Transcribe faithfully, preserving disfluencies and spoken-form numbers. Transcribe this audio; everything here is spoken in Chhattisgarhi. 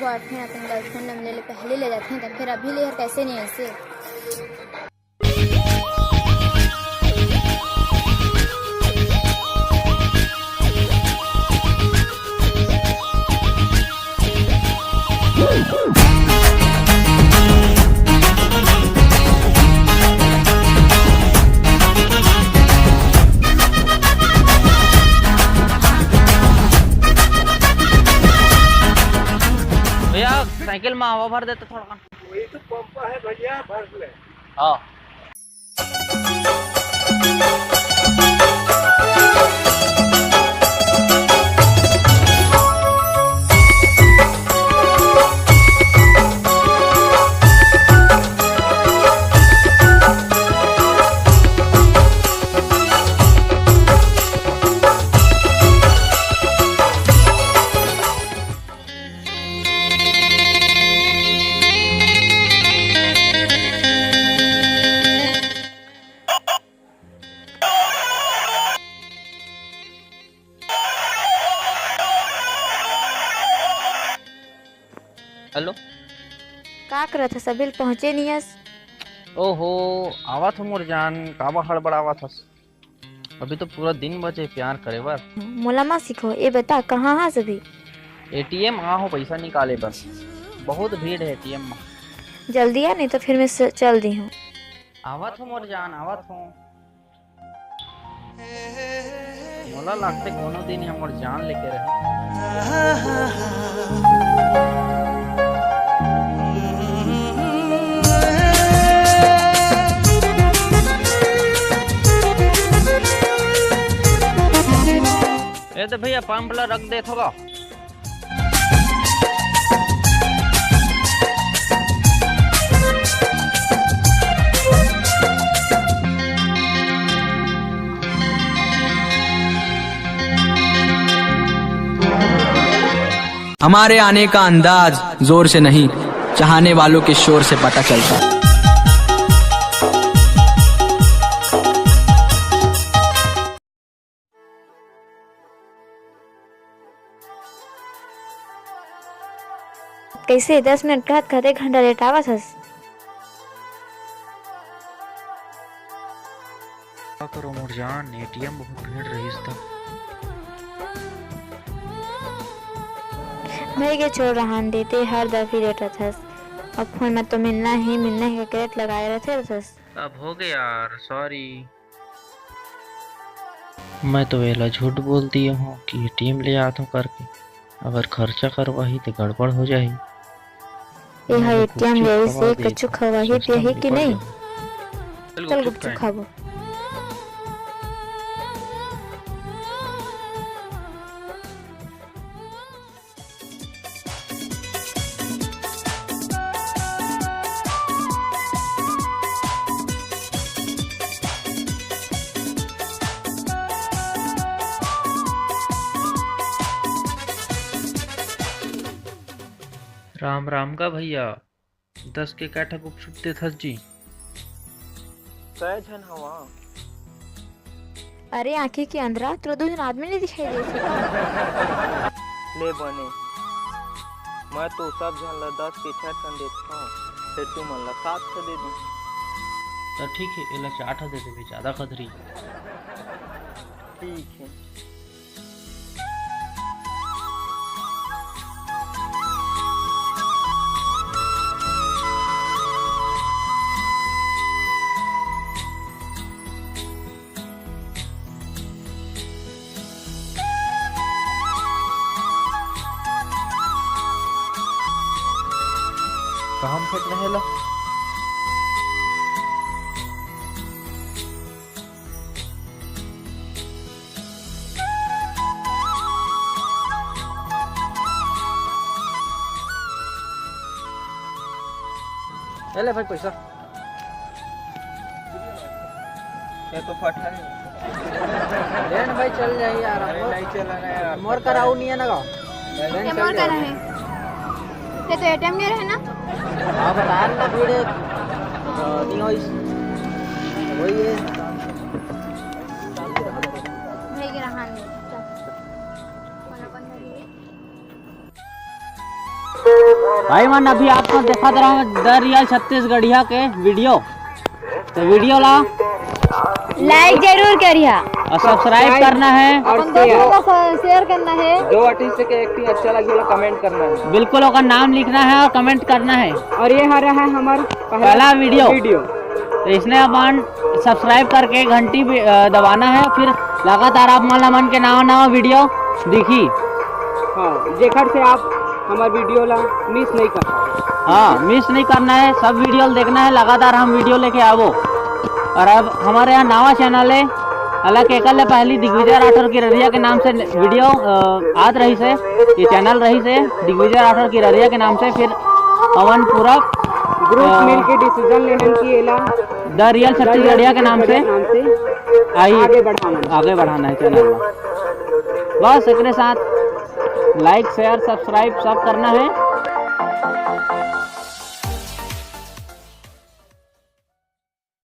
बॉयफ्रेंड अपन गर्लफ्रेंड ले ले, पहले ले जाते हैं, तो फिर अभी ले, यार, कैसे नहीं ऐसे। भैया, साइकिल में हवा भर देते थोड़ा। वही तो पंप है भैया, भर ले। हाँ। हेलो। का करत हस? अभी ले पहुँचे नइ हस। ओहो, आवत हो मोर जान, काबर हड़बड़ावत हस? अभी तो पूरा दिन बचे प्यार करे बर। मोला मत सिखो, ए बता, कहाँ हस अभी? एटीएम आ हो पैसा निकाले बर, बहुत भीड़ है एटीएम में। जल्दी आ, नहीं तो फिर मैं स-, चल दी हूँ। आवत हो मोर जान, आवत हो। मोला लागथे कोनो दिन ये मोर जान लेके रहे। ए दे भैया, पंप ला रख दे थोड़ा। हमारे आने का अंदाज जोर से नहीं, चाहने वालों के शोर से पता चलता है। कैसे दस मिनट कहत कहत एक घंटा लेट आवत हस? का करो मोर जान, एटीएम बहुत भीड़ रहिस त। भई गे छोड़ रहन दे, ते हर दफी लेट रथस। अब फोन में तो मिलना ही मिलना ही करके लेट लगाए रथे रथस। अब हो गया यार, सॉरी। मैं तो एला झूठ बोल दिए हूँ कि एटीएम ले आत हूँ करके। अगर खर्चा करवाही तो गड़बड़ हो जाही। एहा एटीएम ले से कछु खवाही पियाही कि नहीं? चल गुपचुप खाबो। राम राम गा भैया, दस के कै ठा गुपचुप देथस जी? कै झन हवा? अरे आँखी के अंधरा, तोला दू झन आदमी नहीं दिखाई देत हे का? ले बने, मैं तो सब झन ला दस के छै ठन देथंव, फेर तुमन ला सात ठो दे दूँ। त ठीक हे, एला चार ठो दे देबे, जादा खतरी। ठीक हे। कहाँ म फेंकना हे एला? ए ले भाई पैसा। ये तो फट है। ले न भाई, चल जाही यार। अरे मोर, नहीं चला ना यार। मोर करा नहीं है ना गा। ले न ये चल मोर जाही। करा है। ये तो एटीएम नहीं रहे ना? हाँ, बता ना भीड़ है। अ, नहीं होइस। वही है। भाई के रहा नहीं। चल। अपन अपन घर ही है। भाई मन, अभी आप मन देखत रहो द रियल छत्तीसगढ़िया के वीडियो। तो वीडियो ला लाइक जरूर करिहा। और सब्सक्राइब करना है। और अपन दोस्तों ला शेयर करना है। जो आर्टिस्ट के एक्टिंग अच्छा लगे, ओला कमेंट करना है। बिल्कुल ओकर नाम लिखना है और कमेंट करना है। और ये हरा है हमार पहला वीडियो। वीडियो। तो इसने अपन सब्सक्राइब करके घंटी भी, अ, दबाना है, फिर लगातार आप मन ला मन के नवा नवा वीडियो दिखी। हाँ, जेकर से आप हमार वीडियो ला मिस नहीं कर पाए। हाँ, मिस नहीं करना है, सब वीडियो देखना है, लगातार हम वीडियो लेके आवो। और अब हमारे यहाँ नवा चैनल है, हालांकि एकर ले पहली दिग्विजय राठौर किररिया के नाम से वीडियो, अ, आत रही से, ये चैनल रही से दिग्विजय राठौर किररिया के नाम से। फिर हमन पूरा ग्रुप मिल के डिसीजन लेहन कि एला द रियल छत्तीसगढ़िया के नाम से नाम से आई आगे बढ़ाना। आगे बढ़ाना है चैनल ला। बस एकरे साथ लाइक, शेयर, सब्सक्राइब सब करना है।